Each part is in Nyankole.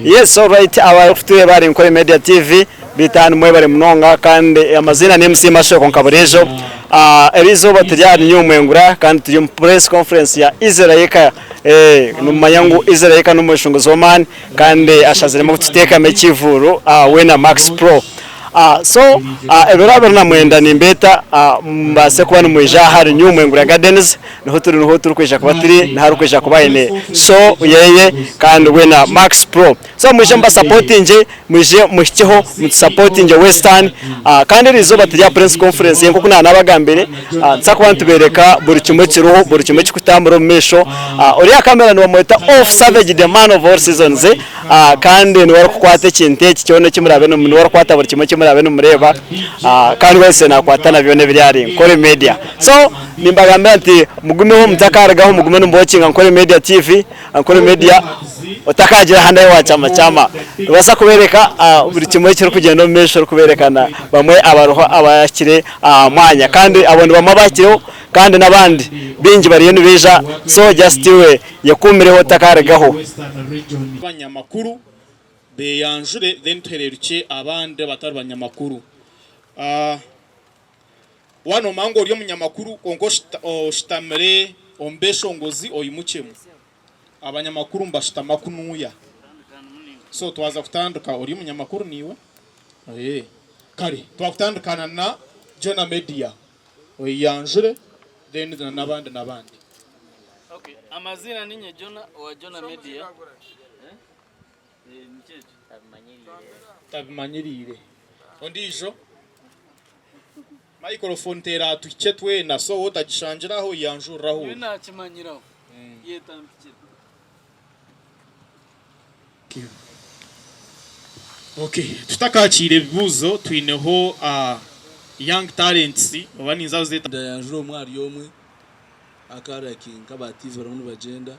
Yes alright abarikutureeba ahari Nkore Media TV beitu mwebare munonga kandi amaziina ni MC Mashoko nka buriijo. Eriizooba turi aha New Mwengura kandi turi omu press conference ya Israel Nimumanya ngu Israel n'omweshongozi w'amaani kandi ashaziremu kututeekamu ekivuuru we na Max Pro. So ebiro 29 nimbeeta mubaase kuba nimwija ahari New Mwengura Gardens niho turi niho turikwija kuba turi niho arikwija kuba aine show yeye kandi we na Max Pro. So mwije mubasapotingye mwije muhikyeho mutusapotingye Western kandi eriizooba turi aha press conference nk'oku naanabagambire nituza kuba nitubeereka buri kimwe ekiriho buri kimwe ekirikutambura omu maisho. Ori aha kamera nibamweta Off Savage the man of all seasons. Kandi niwe arikukwata ekintu eki kyona eki muraabe niwe arikukwata buri kimwe eki muraabe nimureeba kandi wese naakwata na byona ebiri ahari Nkore Media. So nimbagambira nti mugumeho mutakarugaho mugume nimuwokinga Nkore Media TV, Nkore Media otakagira ahandi ahu wakyamakyama. Nibaasa kubeereka buri kimwe ekirikugyenda omu maisho orikubeereka na bamwe abariho abahikire aha mwanya kandi abo ni bamwe abahikireho kandi n'abandi baingi bariyo nibaija so just iwe Yekuumireho otakarugaho. Abanyamakuru beyanjure then tuhererukye abandi abatari banyamakuru. Waaba nomanya ngu ori omunyamakuru kwonka oshutamire omu beshongozi oyimukyemu. Abanyamakuru nibashutama kunuya. So twaza kutandika ori omunyamakuru niiwe? Kare twakutandikana na Jonah Media oyeyanjure then n'abandi n'abandi. Okay, amaziina ninye Jonah owa Jonah Media. Eh, nikyo ekyo. Tabimanyiriire. Ondiijo? Microphone teraatuhikye twena so wowe otagishangire aho yanjurira ahu Nyowe ori. nakimanyiraho yetampikire. Okay, tutakakiire ebibuuzo twineho young talents oba ninza kuzeeta. Ndayanjura omwe ahari omwe akaraki nk'aba TV barimu nibagyenda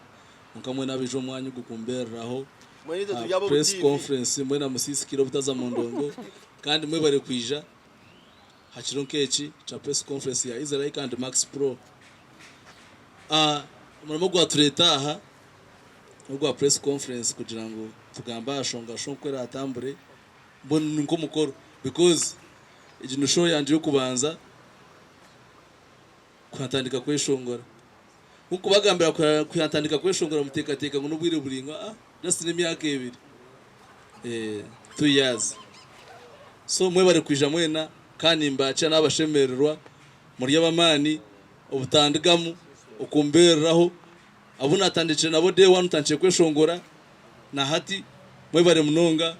kwonka mbwenu abaija omu mwanya ogu kumbeereraho aha press conference mbwenu musiisikire obutaza mu ndongo kandi mwebare kwija aha kiro nk'eki kya press conference ya Israel kandi Max Pro. Omurimo ogwatureeta aha n'ogwa press conference kugira ngu tugambe aha shonga show oku eratambure mbwenu ni nk'omukoro because egi ni show yangye y'okubanza kuhatandika kweshongora. Ku nkubagambira kuhatandika kweshongora muteekateeka ngu n'obwire buraingwa ah just n'emyaka ebiri, 2 years. So mwebare kwija mwena kandi nimbaakira nabashemererwa muri ab'amaani obutandigamu okumbeereraho. Abu natandikire nabo day one ntandikire kweshongora nahati mwebare munonga.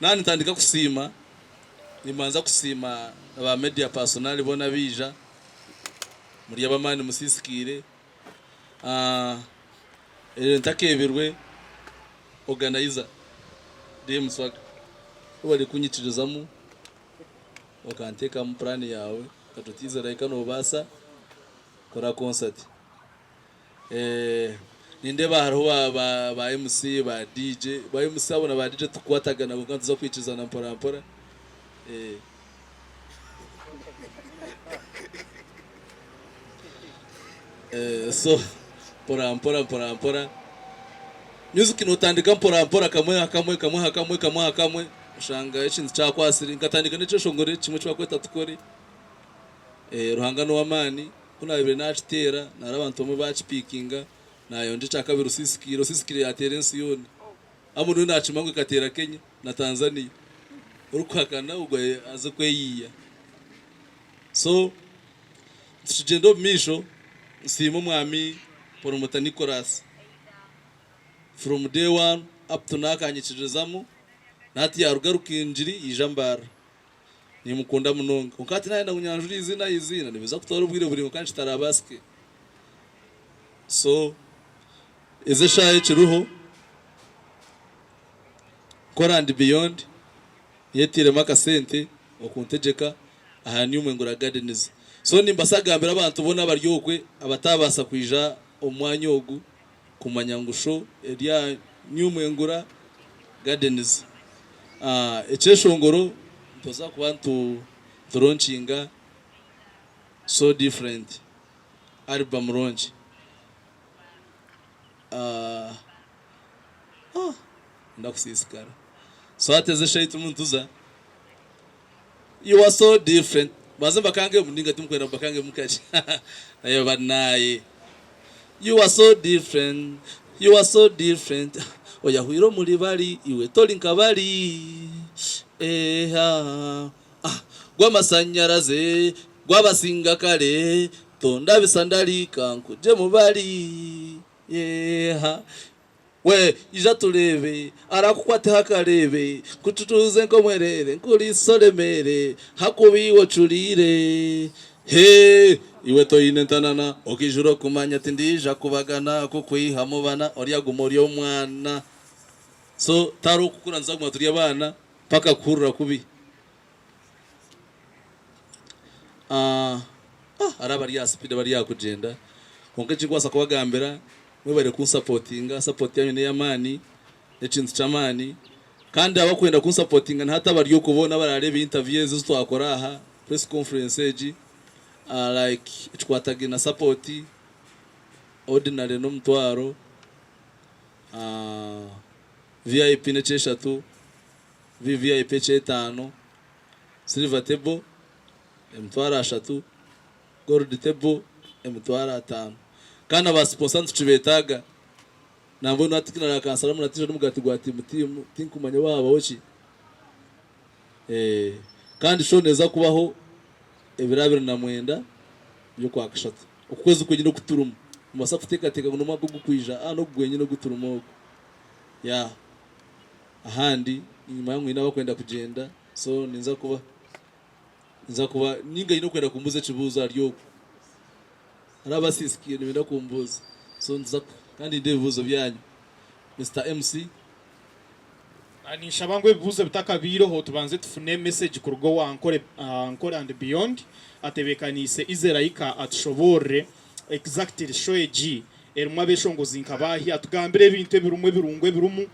Naba nintandika kusiima nimbanza kusiima ba media personal boona abaija muri ab'amaani musisikaire. Ntakebirwe organizer Dee Swaga webare kunyikirizamu okanteekamu puraani yaawe okagira oti Israel ka nobaasa. Kora concert nindeeba hariho ba MC ba DJ, ba MC abo na ba DJ tikukwatagana kwonka nituza kwikirizana mpora mpora. So mpora mpora mpora mpora music notandika mpora mpora kamwe aha kamwe kamwe aha kamwe kamwe aha kamwe oshanga ekintu kyakwatsire. Nkatandika n'ekyeshongoro kimwe eki barikweta tukore. Ruhanga n'ow'amaani, ku naabaire naakiteera, nari abantu bamwe baakipiikinga, naayongyera ekyakabiri osiisikaire, osiisikaire yaateera ensi yoona. Hamwe niwe naakimanya ngu ekateera Kenya na Tanzania. Orikuhakana ogwo aze kweyiiya. So, nitukigyenda omu maisho, nsiime omwami Poromota Nicholas, from day one up to now akanyikiririzamu, na hati yaaruga Rukingiri yaija Mbarara. Nimukunda munonga. Kwonka hati nayenda ngu nyanjure eiziina aha iziina nibiza kutwara obwire buraingwa kandi kitarabaasike. So ezi eshaaha ekiriho Nkora and Beyond niyo etairemu akasente okuntegyeka aha New Mwengura Gardens. So nimbaasa kugambira abantu boona abari okwe abataabaasa kwija omu mwanya ogu kumanya ngu show eri aha New Mwengura Gardens. Ekyeshongoro nituza kuba nituronkinga So Different album launch. Ah ndakusiisikara. So hati ezi eshaaha ei turimu nituza, you are so different. Mbanze mbakangemu ninga timukwenda mbakangemu kakye? Naye banaye. You are so different, you are so different Oyahwire omuri bari, iwe tori nka bari Eh ah ah Gw'amashanyarazi gwabasinga kare Tondabisa ndari ka nkugye mu bari Eh ah We ija tureebe Arakukwateho akareebe Nkucucuuze nk'omwereere Nkuriise oremeere Hakuba iwe ocuriire He iwe toine ntanana Okaijura okumanya Tindiija kubagana Kukwihamu bana Oryaguma ori omwana So tihariho kukura nituza kuguma turi abaana Mpaka kuhurira kubi Ah hariho abari aha speed abari aha kugyenda kwonka ekinkubaasa kubagambira mwebare kunsapotinga, support yanyu neyamaani, nekintu kyamaani kandi abakwenda kunsapotinga na hati abari okwo boona abarareeba interview ezi ezitwakora aha, press conference egi like ekikwatagaine na support ordinary nomutwaro, VIP nekyeshatu, VVIP ekyetaano, silver table emitwaro ashatu, Gold table emitwaro atano kandi na ba sponsor nitukibetaaga nambwenu hati kinarakansaramu natiija nomugati gwa tiimu tiimu tinkumanya oba habaho ki eh kandi show neza kubaho ebiro 29 by'okwakashatu oku kwezi kwenyine oku turimu nobaasa kuteekateeka ngu nomwaka ogukwija ah nogu gwenyine ogu turimu ogu yeah ahandi enyima yangu hiine abakwenda kugyenda so ninza kuba Ninza kuba ninga aine okwenda kumbuuza ekibuuzo ahari ogwo. Hariho abasiisikaire nibenda kumbuuza. So nituza kandi ninde ebibuuzo byanyu. Mister MC. Ninshaba ngu ebibuuzo bitakabaireho tubanze tufune message kuruga owa Ankole Ankole and Beyond atebeekaniise Izeraika atushoboorore exactly show egi erimu abeshongozi nka baahi atugambire ebintu ebirimu ebirungo ebirimu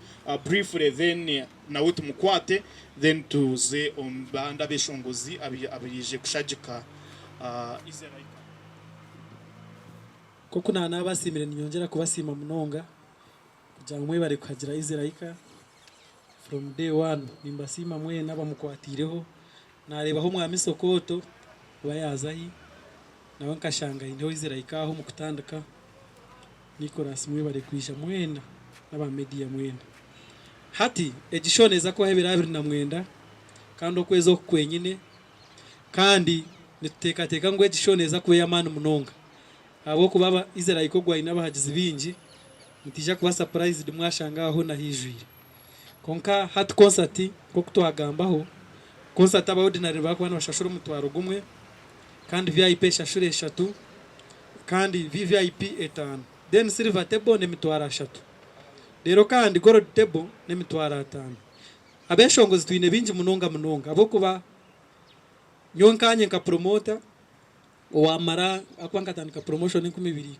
briefly then nawe tumukwate then tuze omu bandi abeshongozi abaije kushagika Izeraika. Nk'oku naanabasiimire niinyongyera kubasiima munonga kugira ngu mwebare kuhagira Izeraika from day one. Nimbasiima mwena abamukwatiireho. Naareebaho Omwami Sokooto oba yaaza hi, nawe nkashanga aineho Izeraika aho omu kutandika. Nicholas mwebare kwija mwena n'aba media mwena. Hati egi show neeza kubaho ebiro 29 kandi okwezi oku kwenyine kandi nituteekateeka ngu egi show neeza kuba ey'amaani munonga ahabw'okuba aba Israel ogu aine abahagizi baingi mutaija kuba surprised mwashanga aha hoona haijwire. Kwonka hati concert nk'oku twagambaho, concert aba ordinary barakuba nibashashura omutwaro gumwe kandi VIP eshashure eshatu kandi VVIP etaano then silver table n'emitwaro ashatu reero kandi gold table n'emitwaro ataano. Abeshongozi twine bingi munonga munonga ahabw'okuba nyowe nkanye nka promoter owamara ahakuba nkatandika promotion 2016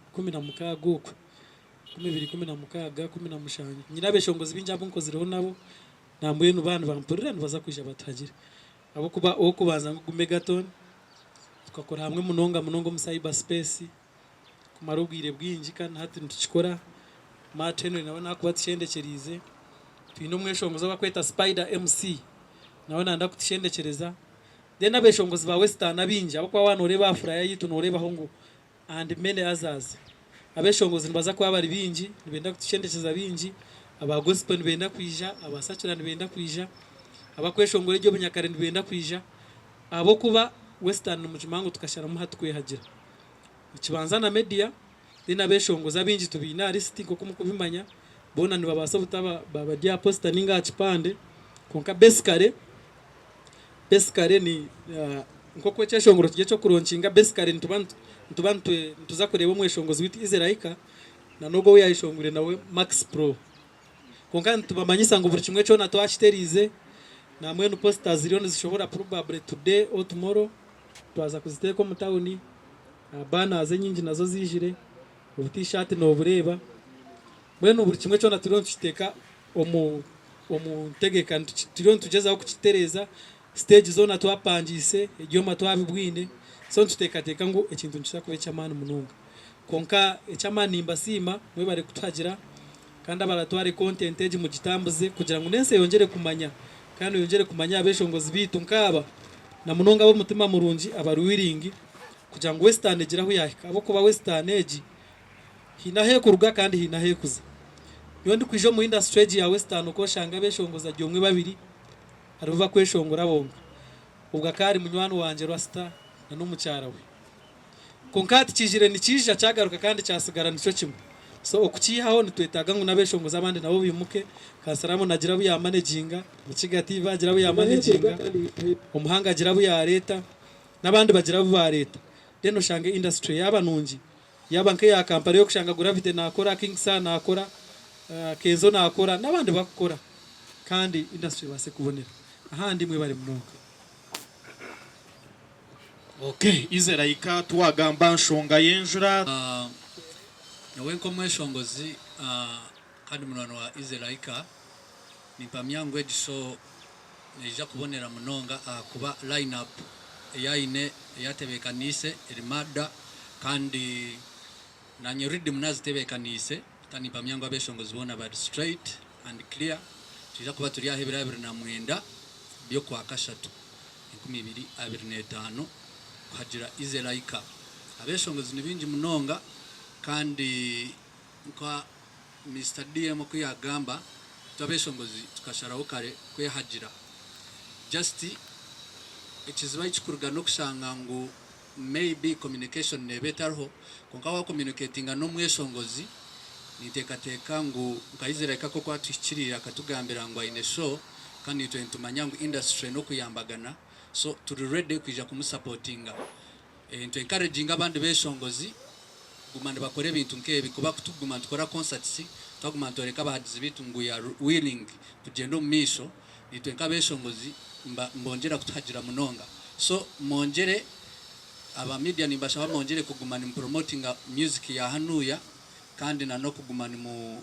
okwe, 2016, 17 nyine abeshongozi bingi abu nkozireho nabo nambwenu baaba nibampurira nibaza kwija batuhagire ahabw'okuba ow'okubanza ngugu Megaton Tukakora hamwe munonga munonga omu cyber space kumara obwire bwingi kandi na hati nitukikora. Matt Henry nawe nakuba atushendekyereize. Twine omweshongozi ou bakweta Spider MC nawe nayenda kutushendekyereza. Then abeshongozi ba Western abaingi ahabw'okuba waaba noreeba aha flyer yaitu noreebaho ngu and many others. Abeshongozi nibaza kuba bari baingi nibenda kutushendekyeza baingi, aba gospel nibenda kwija, aba secular nibenda kwija, abakweshongora eby'obunyakare nibenda kwija. Ahabw'okuba Western nimukimanya ngu tukasharamu hati kwehagira. Nikibanza na media then abeshongozi abaingi tubaine aha list nk'oku mukubimanya boona nibabaasa obutaba bari aha poster ninga aha kipande kwonka basically basically ni nk'oku ekyeshongoro kiri eky'okuronkinga basically nituba nituba nituza kureeba omweshongozi waitu Israel na n'ogwo ou yayeshongwire nawe Max Pro. Kwonka nitubamanyisa ngu buri kimwe kyona twakiteriize, nambwenu posters ziriyo nizishohora probably today or tomorrow, twaza kuziteeka omu tawuni, banners enyingi nazo ziijire, obu t-shirt nobureeba, mbwenu buri kimwe kyona turiyo nitukiteeka omu omu ntegeka, turiyo nitugyezaho kukitereeza, stage zoona twapangiise, ebyoma twabibwine, so nituteekateeka ngu ekintu nikiza kuba eky'amaani munonga. Kwonka eky'amaani nimbasiima mwebare kutuhagira. Kandi abaratware content egi mugitambuze kugira ngu n'ensi eyongyere kumanya kandi eyongyere kumanya abeshongozi baitu nkaaba na munonga ab'omutima murungi abari willing kugira ngu Western egire ahu yahika ahabw'okuba Western egi haine ahu ekuruga kandi haine ahu ekuza. Nyowe ndikwija omu industry egi ya Western okooshanga abeshongozi ari omwe babiri haribo bakweshongora bonka. Obwo akaba ari munywani wangye Rasta na n'omukyara we. Kwonka hati kiijire nikiija kyagaruka kandi kyatsigara nikyo kimwe. So okukiihaho nitwetaaga ngu n'abeshongozi abandi nabo baimuke, Kansiraamu naagira abu yaamaneginga, Mukiga TV agira abu yaamaneginga, Omuhanga agira abu yaareeta, n'abandi bagira abu baareeta. Then oshange industry yaaba nungi, yaaba nk'eya Kampala ey'okushanga Gravity naakora, King Saha naakora, Kenzo naakora n'abandi bakukora kandi industry ebaase kubonera. Ahandi mwebare munonga. Ok Izeraika tiwagamba nshonga y'enjura. Nyowe nk'omweshongozi kandi munywani wa Izeraika, nimpamya ngu egi show neija kubonera munonga ahakuba line up ei aine ei atebeekaniise eri murder kandi nanye riddim nazitebeekaniise kandi nimpamya ngu abeshongozi boona bari straight and clear. Nitwija kuba turi aha ebiro 29 by'okwakashatu. 2025 kuhagira Izeraika. Abeshongozi ni baingi munonga kandi nka Mister DM oku yagamba, itwe abeshongozi tukasharaho kare kwehagira. Just ekizibu ahi kikuruga n'okushanga ngu maybe communication neeba etariho kwonka wa communicatinga n'omweshongozi ninteekateeka ngu nka Izeraika nk'oku atuhikiriire akatugambira ngu aine show Kandi itwe nitumanya ngu industry n'okuyambagana so turi ready kwija kumusapotinga. Nitu encouraginga abandi beshongozi kuguma nibakora ebintu nk'ebi kuba kutukuguma nitukora concerts twaguma nitworeka abahagizi baitu ngu we are willing kugyenda omu maisho nitwe nk'abeshongozi nibongyera kutuhagira munonga. So mwongyere aba media nimbashaba mwongyere kuguma nimupromotinga music ya hanuya kandi na n'okuguma nimu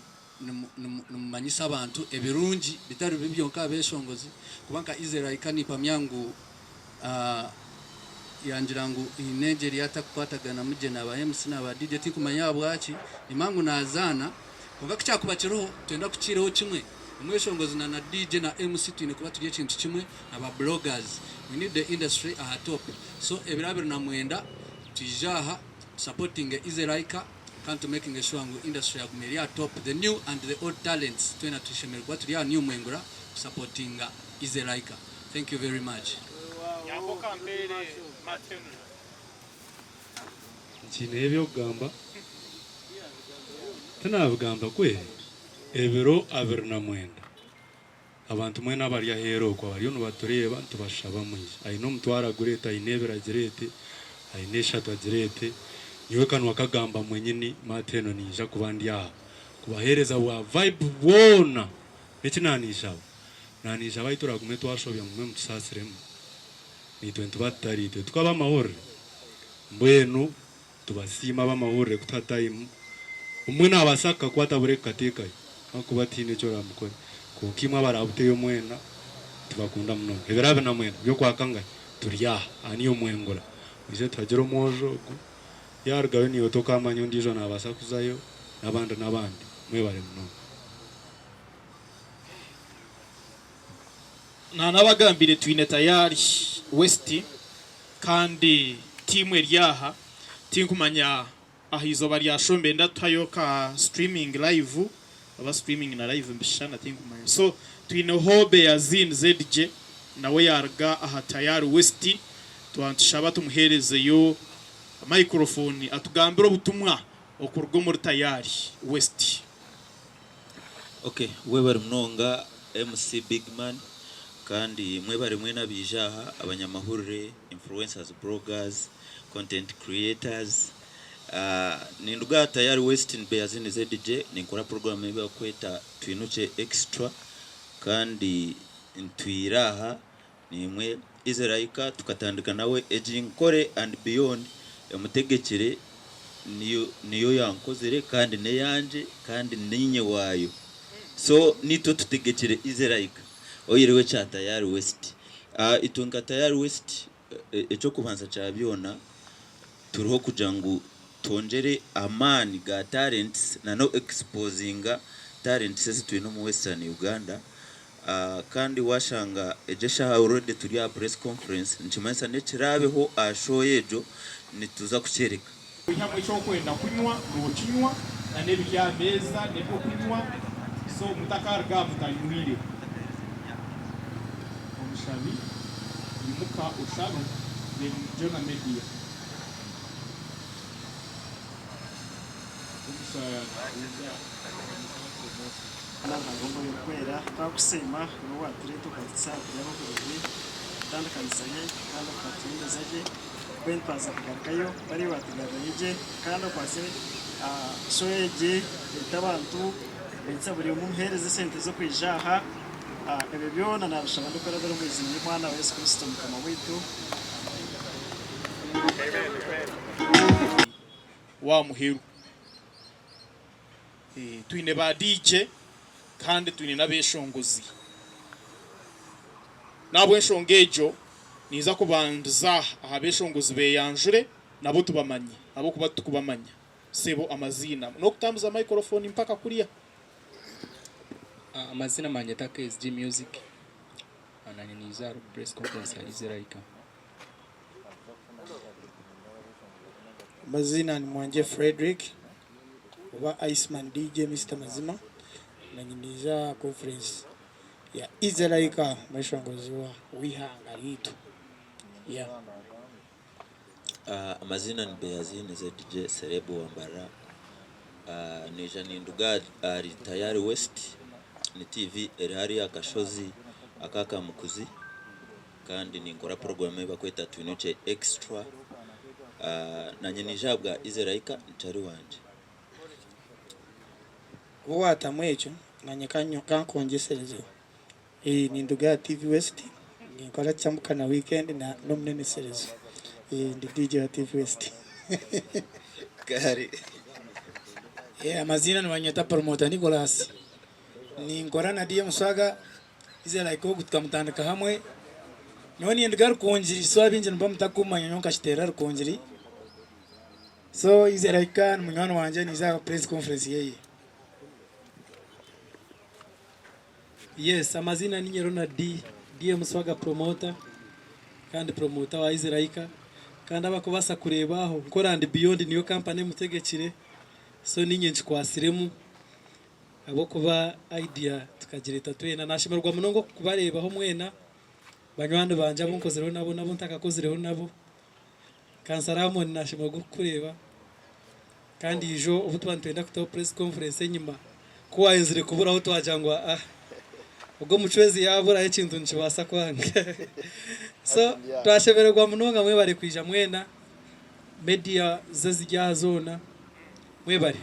Nimumanyisa abantu ebirungi bitari bibi byonka aha beshongozi kuba nka Israel ka nimpamya ngu yangira ngu haine engyeri yatakukwataganamu gye naba MC naba DJ tinkumanya ahabwaki nimanya ngu nazaana kwonka kukyakuba kiriho nitwenda kukiireho kimwe omweshongozi na na DJ na MC twine kuba turi ekintu kimwe naba bloggers we need the industry aha top so ebiro 29 twije aha tusapotinge Israel. Kandi tu makinge sure ngu industry yaguma eri aha top, the new and the old talents twena tushemereire kuba turi aha New Mwengura kusapotinga Easy Laika. Thank you very much. Nkiineho eby'okugamba, tinaabigamba kwe? Ebiro 29 Abantu mwena abari aheeru okwo abariyo nibatureeba nitubashaba mwije. Aine omutwaro agureete, aine ebiri agireete, aine eshatu agireete. Nyowe kanwa kagamba mwenyini Matt eno ninyija kuba ndi aha kubaheereza bwa vibe bwona. N'eki naanishaba, naanishaba ahi turagume twashobya mugume mutusaasiremu. Naitwe nituba tutari itwe. Tukaba ab'amahurire mbwenu Tubasiima ab'amahurire kutuha time. Obumwe naabaasa kukakwata buri kukateekayo ahakuba tihaine eki oraamukore. Kwonka imwe abaraabuteyo mwena tubakunda munonga. Ebiro 29 by'okwaka ngahi turi aha. Aha niyo mwengura. Mwije tuhagire omwojo ogu. Yaarugayo naiwe tokaamanya ondiijo naabaasa kuzayo n'abandi n'abandi. Mwebare munonga. Naanabagambire twine tayari West kandi tiimu eri aha tinkumanya aha izooba rya show nibenda tuhayo ka streaming live oba streaming na live nibishushana tinkumanya so twineho Beyazin ZJ nawe yaruga aha Tayari West twaba nitushaba tumuherezeyo microphone atugambire obutumwa okuruga omuri Tayari West. Ok webare munonga MC Bigman kandi mwebare mwena abaija aha abanyamahurire, influencers, bloggers, content creators. Ninduga aha Tayari West Beyazini ZJ ninkora program ei barikweta Twinukye Extra kandi ntwire aha naimwe Israel tukatandika nawe egi Nkore and Beyond emutegekire niyo niyo yankozire kandi n'eyangye kandi niinye waayo. So niitwe tutegekire Israel oihireho ekya Tayari West. Itwe nka Tayari West eky'okubanza kya byona turiho kugira ngu twongyere amaani ga talents na n'oku exposinga. talents ezi twine omu Western Uganda kandi washanga egyo eshaaha already turi aha press conference nikimanyisa n'ekiraabeho aha show egyo nituza kukyoreka. Oihamu eki orikwenda kunywa nokinywa na n'ebiri aha meeza n'ebyokunywa so mutakaruga aha mutanywire. Omushabi imuka oshabe then Jonah Media. Ruhanga Omwoyo Orikwera, twakusiima iwe owatureeta okatuhitsya aha buri ahu turi, okutandikanisa gye kandi okatuhindeza gye, mbwenu twaza kugarukayo bariya owatugarurayo gye kandi okwatse show egi oyite abantu oyitse buri omwe omuheereze esente z'okwija aha, ebyo byona nabishaba ndikurabira omu iziina ry'omwana waawe Yesu Kristo Mukama waitu, Amiina. Wa muheru. Twine ba DJ kandi twine n'abeshongozi. N'ahabw'enshonga egyo, ninza kubandiza aha beshongozi beyanjure nabo tubamanye ahabw'okuba titukubamanya. Sebo amaziina n'okutambuza microphone mpaka kuriya. Amazina manyeta KSG Music nanye niiza ahari press conference ya Easy Like. Amazina ni Mwangye Fredrick oba Iceman DJ Mister Mazima nanye niija aha conference ya Easy Like omweshongozi w'eihanga ryaitu. Yeah. Amazina ni Beaziine ZJ Celeb wa Mbarara. Naija ninduga ahari Tayari West, ni TV eri hariya aha kashozi aka Kamukuzi kandi ninkora puroguraamu ei barikweta Twinukye Extra. Naanye naija ahabwa Easy Like ntari wangye. Obu waatamu ekyo, naanye ka nkwongyeserezeho. Ninduga aha TV West, ninkora Kyambuka na Weekend na n'omuneneserezo. Ndi DJ wa TV West. Kare. Amaziina nibanyeta Promoter Nicholas. Ninkora na DM Swaga, Easy Like ogu tukamutandika hamwe. Nyowe ninduga Rukungiri so abaingi nimuba mutakumanya nyowe nkakiteera Rukungiri. So Easy Like ni munywani wangye niiza aha press conference yeye. Yes amaziina ninye Ronald DM Swaga Promoter kandi promoter wa Easy Like kandi abakubaasa kureeba aho Nkora and Beyond niyo company emutegekire so ninye nkikwatsiremu ahabw'okuba idea tukagireeta twena. Nashemererwa munonga okubareebaho mwena banywani bangye abu nkozireho nabo n'abu ntakakozireho nabo. Kansara Amon nashemererwa okukureeba. Kandi ijo obu twaba nitwenda kutaho press conference enyima, ku waayenzire kuburaho twagira ngu aa ogu omucwezi yaaburaho ekintu nikibaasa kwanga. So twashemererwa munonga mwebare kwija mwena, media z'eziri aha zoona mwebare.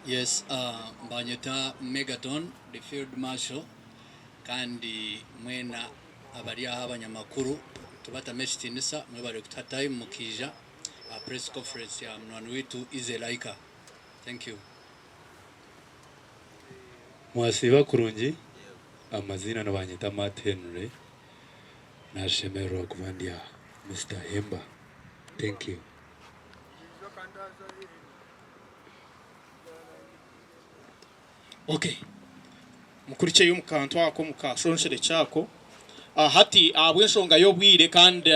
Yes, mbanyeta Megaton the field marshal kandi mwena Abari aha abanyamakuru tubatamu ekitiinisa mwebare kutuha time mukaija aha press conference ya munywani waitu Easy Laika. Thank you. Mwasiiba kurungi, amaziina nibanyeta Matt Henry, nashemererwa kuba ndi aha. Mister Hemba. Thank you. Ok mukurikyeyo omu kantu ako omu kashonsherekye ako. Hati ahabw'enshonga y'obwire kandi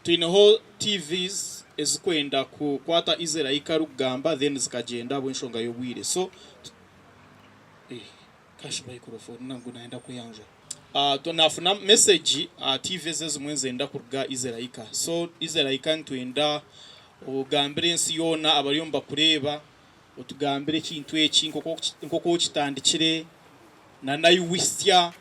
twineho TVs ezirikwenda kukwata Israel arikugamba then zikagyenda ahabw'enshonga y'obwire so Kashi microphone ngu nayenda kweyanjura. Nafuna message aha TV ezi ezimwe nizenda kuruga Israel so Israel nitwenda ogambire ensi yoona abariyo nibakureeba Otugambire ekintu eki nk'oku okitandikire na naiwitsya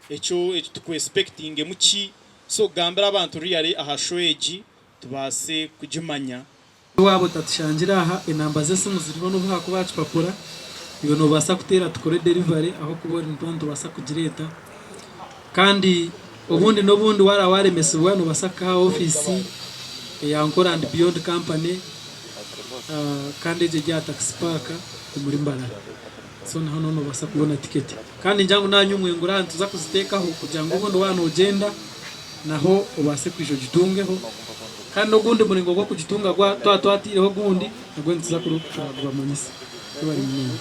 ekyo eki tukwesipekitingemu ki? So gambira abantu really aha show egi tubaase kugimanya. Waaba otatushangire aha, enamba z'esimu ziriho n'obu haakuba aha kipapura, iwe noobaasa kuteera tukore delivery ahabw'okuba ori nituba nitubaasa kugireeta. Kandi obundi n'obundi waaba waaremesibwa noobaasa kuha ofiisi eya Nkora and Beyond Company kandi egyo eri aha Taxi Park omuri Mbarara. So naho noba noobaasa kubona tiketi. Kandi ningira ngu naanye omwengura aha nituza kuziteekaho kugira ngu obundi waaba noogyenda naho obaase kwija ogitungeho. Kandi n'ogundi muringo gw'okugitunga gwa twaba twataireho ogundi nagwo nituza kugubamanyisa. Mwebare munonga.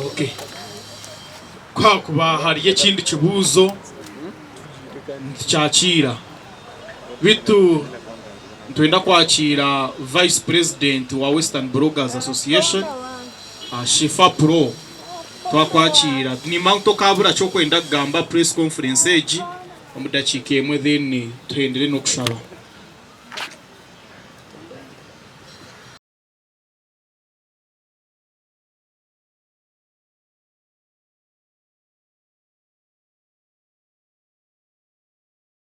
Okay. Ku hakuba hariyo ekindi kibuuzo nitukyakiira. Beitu nitwenda kwakiira Vice President wa Western Bloggers Association, Shifa Pro. Twakwakiira. Nimba ngu tokaabura ki okwenda kugamba press conference egi omu dakiika emwe then tuhendere n'okushaba.